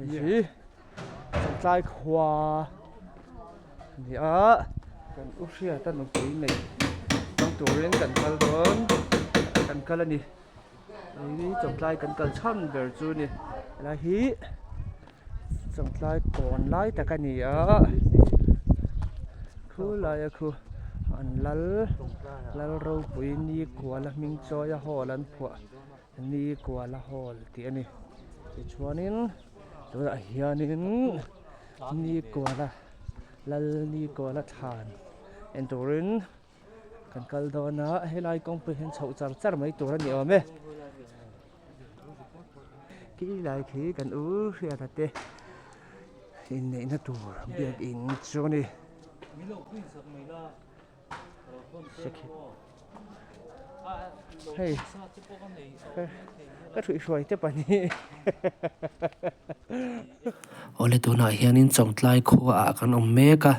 Hei hi Chawngtlai khua a ni a, kan u hriata nupui neih hmang turin kan kal dawn kan kal a ni. Hei hi Chawngtlai kan kal chhan ber chu a ni. Helai hi Chawngtlai kawn lai tak a ni a, khu laia khu an lal lal ropui ni kuala hming chawia hall an phuah. Ni Kuala Hall tih a ni. Tichuanin tunah hianin Ni Kuala Lal Ni Kuala thlan en turin kan kal dawn a, helai kawngpui hian chhoh char char mai tur a ni awm e. Khi lai khi kan u hriata te inneihna tur biakin chu a ni. Hei ka thuihhruai te pahnih Awle tunah hianin Chawngtlai khuaah kan awm mek a,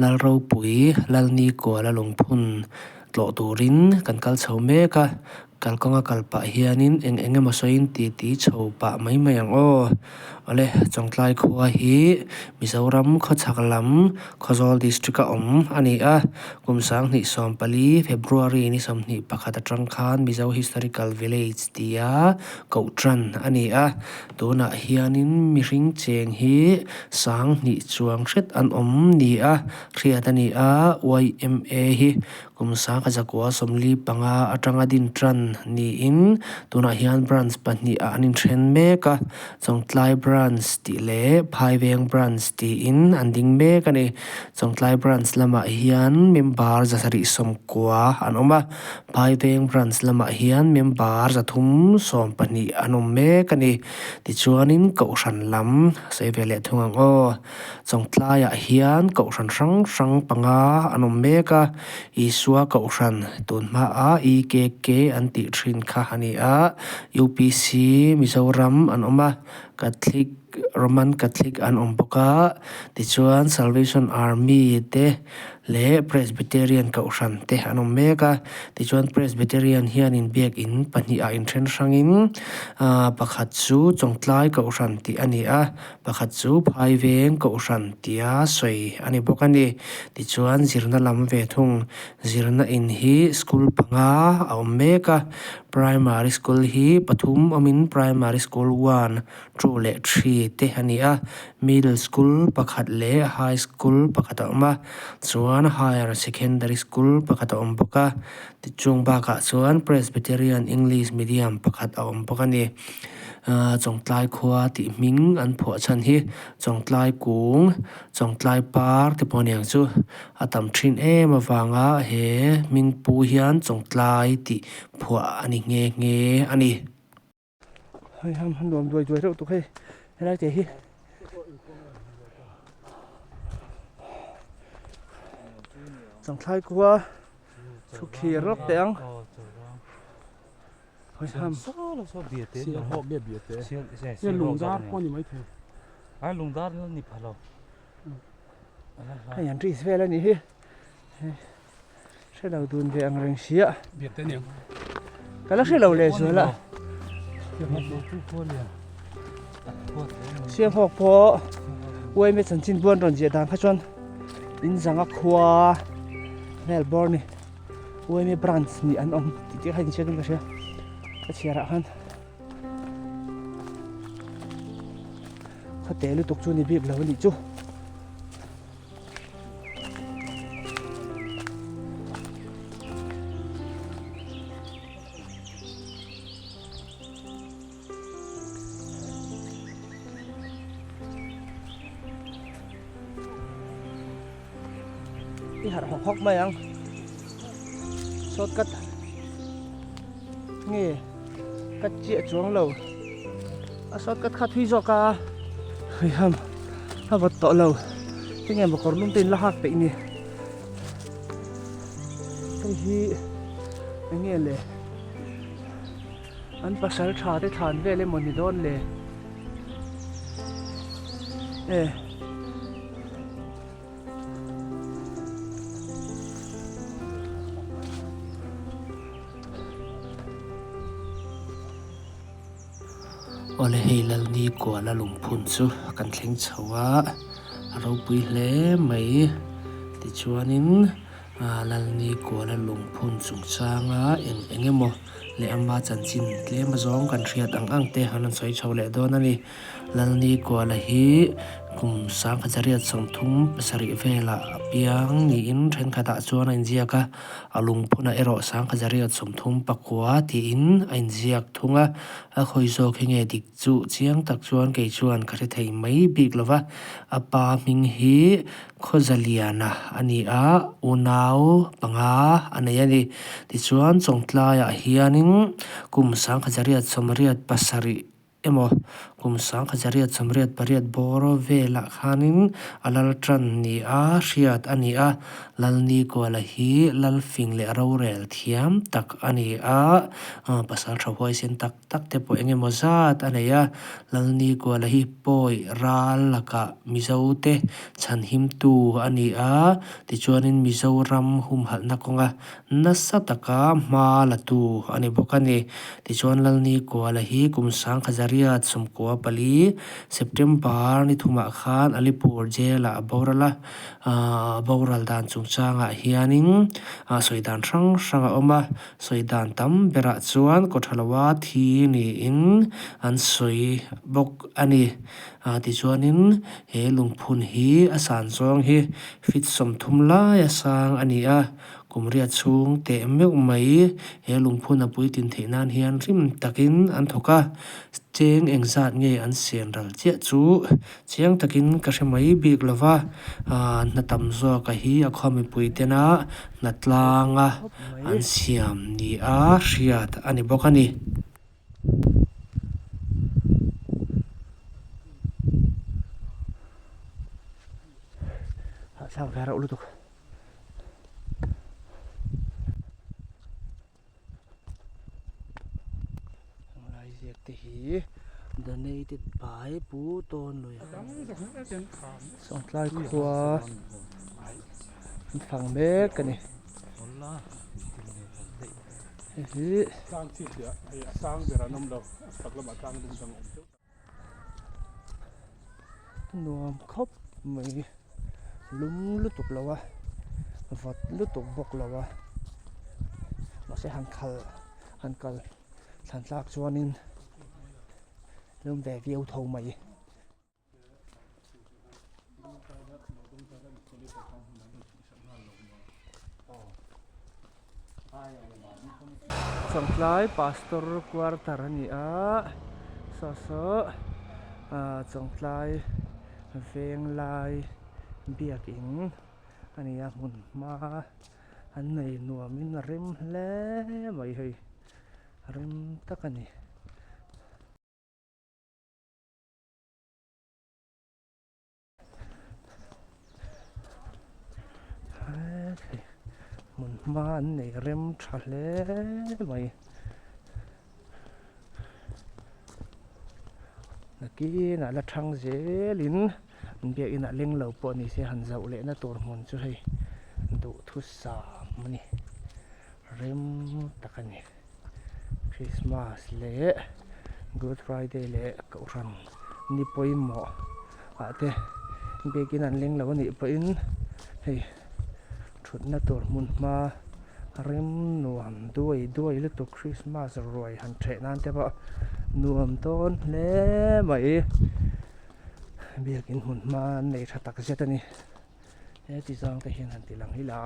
Lalropui Lalnikuala lungphun tlawh turin kan kal chho mek a, Kalkawnga kal pah hianin eng eng emaw sawiin titi chho pah mai mai ang aw. Awle, Chawngtlai khua hi Mizoram khawchhak lam Khawzawl District a awm a ni a. Kum 2014 February ni 21 atang khan Mizo Historical Village tia koh tan a ni a. Tunah hianin mihring cheng hi 2000 chuang hret an awm ni a, hriat a ni a, yma hi Kum sangkhat zakua 45 atanga din tan niin tunah hian branch pahnih ah an inthen mek a, Chawngtlai branch tih leh Phaiveng branch tiin an ding mek a ni. Chawngtlai branch lamah hian member 790 an awm a, Phaiveng branch lamah hian member 312 an awm mek a ni. Tichuanin Kohhran lam sawi ve leh thung ang aw. Chawngtlaiah hian kohhran hrang hrang panga an awm mek a, Isua kohhran tun hmaa EKK an tih thin kha a ni a, UPC Mizoram an awm a, Catholic Roman Catholic an awm bawk a, tichuan Salvation Army te leh Presbyterian kohhran te an awm mek a, tichuan Presbyterian hianin biakin pahnihah inthen hrangin ah pakhat chu Chawngtlai kohhran tih a ni a. Pakhat chu Phaiveng Kohhran tia sawi a ni bawk a ni. Tichuan zirna lam ve thung zirna in hi school panga a awm mek a, primary school hi pathum awmin primary school one, two leh three te a ni a, middle school pakhat leh high school pakhat a awm a, chuan higher secondary school pakhat a awm bawk a, tichung bakah chuan Presbyterian English medium pakhat a awm bawk a ni. Ahh Chawngtlai khua tih hming an phuah chhan hi Chawngtlai kung Chawngtlai par te pawh a niang chu a tam thin em avanga he hming pu hian Chawngtlai tih phuah a ni nghe nghe a ni. Hei ham han nuam duai duai reuh tuk hei helai te hi. Chawngtlai khua chhukthlir rawk teh ang. Hei an risk vel a nih hi hrelo dun ve ang reng sia ka la hrelo leh zual a siamhawk pawh uaime chanchin buan rawn ziah dan kha chuan in zanga khua vel bawr ni. Uaime branch nih an awm tih te kha inchhiat in ka hria ka chhiar ah khan khawte lutuk chu ni bik lo a nih chu. I harh hawk hawk mai ang shortcut nge ka chiah chuang lo a shortcut kha thui zawk a hei a vawt tawh lo tinge maw kawr lum te in la hak peih ni hei hi eng nge le an pasal tha te thlan vel emaw ni dawn le e. Awle hei Lalni Kuala lungphun chu kan thleng chho a, a ropui hle mai. Tichuanin Lalni Kuala lungphun chungchanga eng eng emaw leh ama chanchin tlem azawng kan hriat ang ang te an rawn sawi chho leh dawn a ni. Lalni Kuala hi kum 1937 velah a piang niin thenkhatah chuan a inziak a, a lungphunah erawh 1939 tiin a inziak thung a, a khawi zawk hi nge dik chu chiang tak chuan kei chuan ka hre thei mai bik lo va, a pa hming hi Khawzaliana a ni a, unau panga a nei a ni. Tichuan Chawngtlaiah hianin kum 1987 emaw kum 1988 bawr velah khanin a lal tan ni a hriat a ni a, Lalnikuala hi Lalfing leh rorel thiam tak a ni a, pasal tha huaisen tak tak te pawh eng emaw zat a nei a, Lalnikuala hi pawi ral lakah Mizote chhanhimtu a ni a, tichuanin Mizoram humhalhna kawnga Nasa taka hma la tu a ni bawk a ni. Tichuan Lalni Kuala hi kum 1994 September ni thumah khan Alipur Jail ah a boral a, a boral dan chungchangah hianin sawi dan hrang hrang a awm a, sawi dan tam berah chuan kawthaloa thi niin an sawi bawk a ni. Tichuanin he lungphun hi a san zawng hi feet 30 laia sang a ni a, Kum riat chhung teh meuh mai he lungphun a puitlin theih nan hian rim takin an thawk a, cheng engzat nge an sian ral chiah chu chiang takin ka hre mai bik lo va, hna tam zawka hi a khaw mipui tena hna tlanga an siam nia hriat a ni bawk a ni. Hahthlak ve reuh lutuk. Lai ziak te hi donated by Pu Tawnluia Sawngtlai khua an fang mek a ni hei hi. Nuam khawp mai lum lutuk lo a vawt lutuk bawk lo a mahse han khal han kal thlan tlak chuanin lum ve viau tho mai. Chawngtlai pastor quarter a ni a saw saw ah Chawngtlai venglai biakin a ni a hmun hma an nei nuamin a rem hle mai hei rem tak a ni. Hmun hma an nei rem tha hle mai. Nakinah la thang zelin an biakinah leng lo pawh ni se han zauh lehna tur hmun chu hei duhthusam a ni. Rem tak a ni. Christmas leh Good Friday leh Kohhran ni pawimawh ah te biakin an leng lo a nih pawhin hei thutna tur hmun hma rem nuam duai duai lutuk Christmas ruai han theh nan te pawh nuam dawn hle mai biakin hmun hma an nei tha tak zet a ni heti zawng te hian han ti lang ila.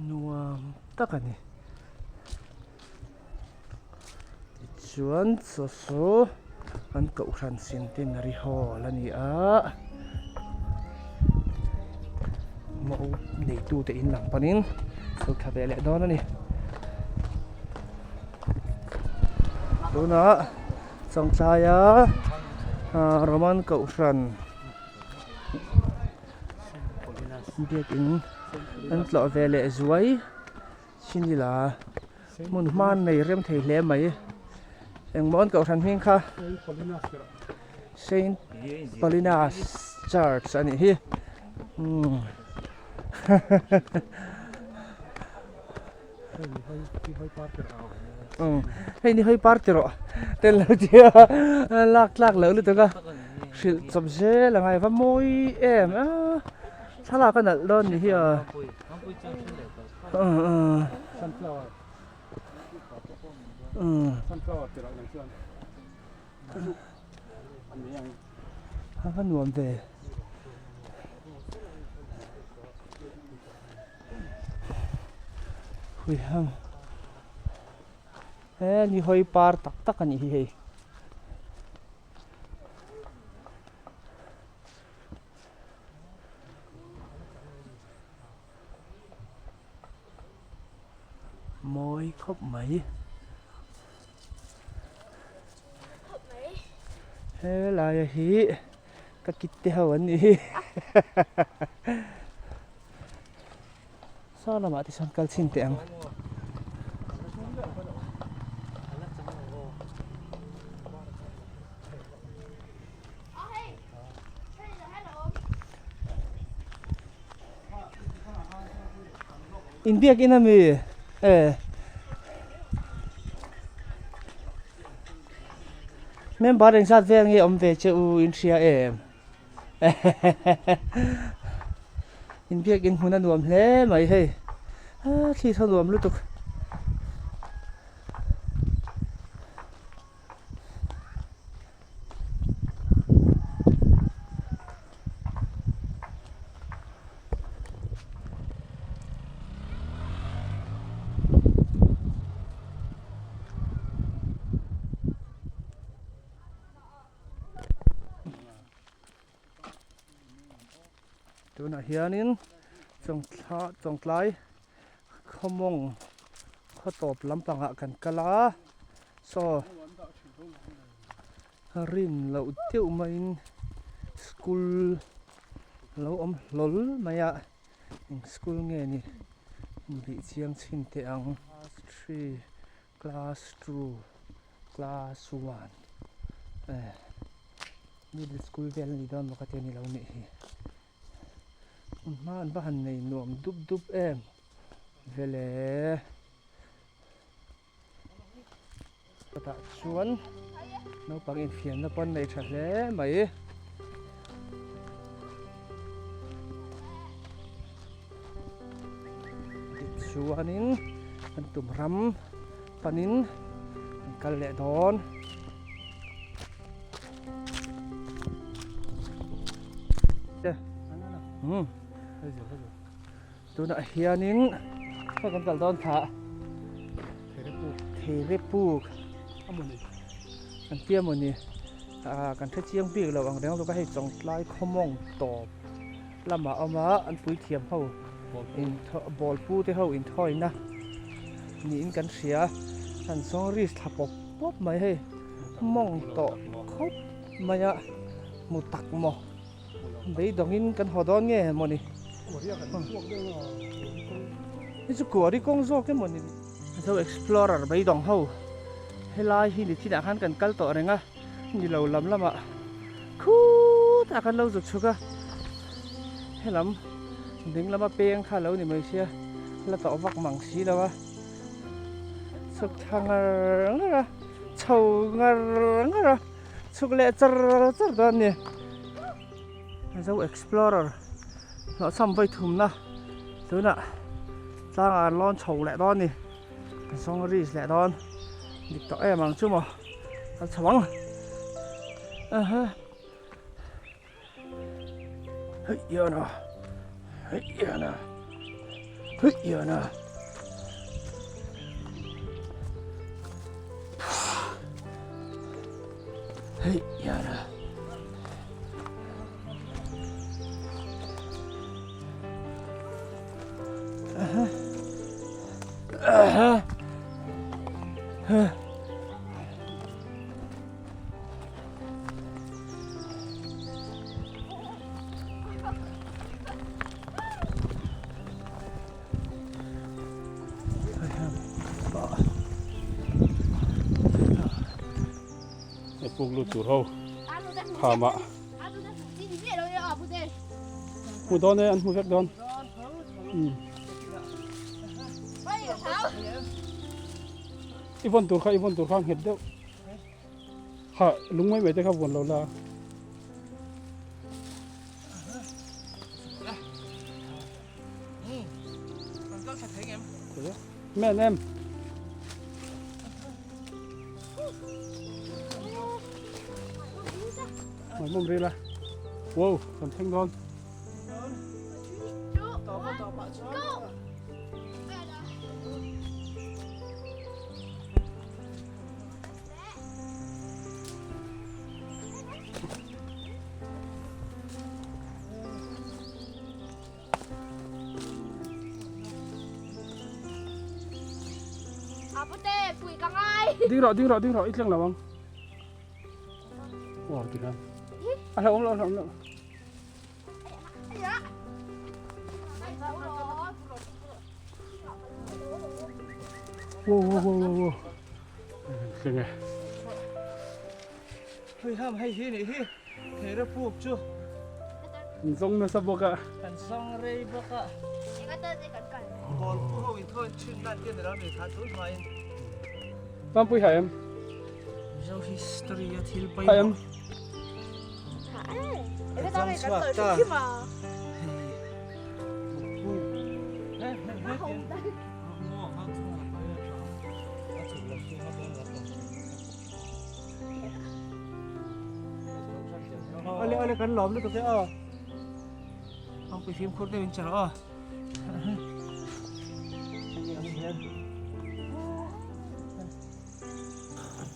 Nuam tak a ni. Tichuan chaw chu an kohhran centenary hall a ni a. Mau neitute in lam panin chho thla ve leh dawn a ni. Tunah Chawngtlaia Roman Kohhran biakin an tlawh ve leh zuai chin ila hmun hma an nei rem thei hle mai engmaw an kohhran hming kha Saint Paulinas Church a nih hi umm. Hei ni hawi par ti rawh tel lo tia lak tlak loh lutuk a hrilh chawp zel a ngai va mawi em a thlalak a nalh dawn ni hi a a va nuam ve. Huiham he ni hawi par tak tak a nih hi hei. Mawi khawp mai. He laia hi ka kit te ho an nih hi. Saw lamah te chuan kal chhin teh ang. Inbiak in ami e member engzat vel nge awm ve che u in hria em inbiak in hmun a nuam hle mai hei a thli thaw nuam lutuk. Tunah hianin Chawngthla Chawngtlai khawmawng khaw tawp lampangah kan kal a saw rin loh deuh maiin school lo awm hlawl mai a eng school nge ni bih chiang chhin teh ang class three class two class one eh middle school vel a ni dawn maw ka ti a ni lo nih hi. Hma an va han nei nuam dup dup em vele tah chuan naupang infiamna pawh an nei tha hle mai. Tichuanin an tum ram panin an kal leh dawn. Tunah hianin khaw kan kal dawn thah Theirepuk an tia maw ni ah kan hre chiang bik lo ang reng luka hei Chawngtlai khawmawng tawp lamah a awm a an puithiam ho bawlpu te ho inthawina niin kan hria an zawng risk thla pawp pawp mai hei. Mawng tawh khawp mai a, hmu tak maw? Beidawngin kan haw dawn nge maw ni? Hei chu kuari kawng zawk emaw ni? Zo Explorer beidawng ho helai hi nichinah khan kan kal tawh reng a, ni lo lam lamah khutah khan lo zuk chhuk a, helam ding lama peng kha lo ni mai sia, la tawh vak mang si lo a. Chhuk thla ngar ngar a, chho ngar ngar a, chhuk leh char char dawn a ni. Zo Explorer hlawhchham vawi thumna tunah tlangah an lawn chho leh dawn a ni. Kan sawng risk leh dawn dik tawh em ang chu maw a chho ang. Aha. Hei iana hei iana hei iana hei iana aha aha ha Puk lut tur ho khama hmu dawn e an hmu vek dawn. I vawn tur kha i vawn tur kha a nghet deuh. Kha lung mai mai te kha vuan lo la. Men em. Mày mong đi la. Wow, còn thanh ngon. Ding rawh, ding rawh, ding rawh, i thleng lo ang. Wow, tikhan. A hlauhawm lo, a hlauhawm lo. Wow, wow, wow, wow, wow. Thleng e. Hei ham hei hi nih hi theira puk chu. Kan zawng nasa bawk a. Kan zawng rei bawk a. Ball pu ho in thawn thin nan te ni lo ni kha tun hma in. Pampui hai em? Mizo history a thil Hai em? Kan chhuak ta. Ale ale kan lawm lutuk e aw. Ang pui fimkhur deuh in che rawh aw.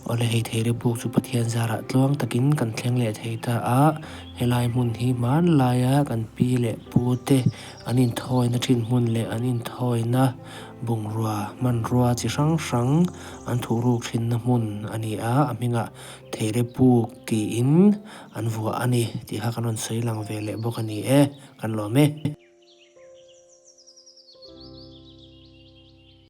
Awle hei thei ri buk chu Pathian zarah tluang takin kan thleng leh thei ta a, helai hmun hi hmanlaia kan pi leh pu te an inthawina thin hmun leh an inthawina bungrua hmanrua chi hrang hrang an thuhruk thinna hmun a ni a, a hmingah theire puk tiin an vuah a ni tih kha kan rawn sawi lang ve leh bawk a ni e, kan lawm e.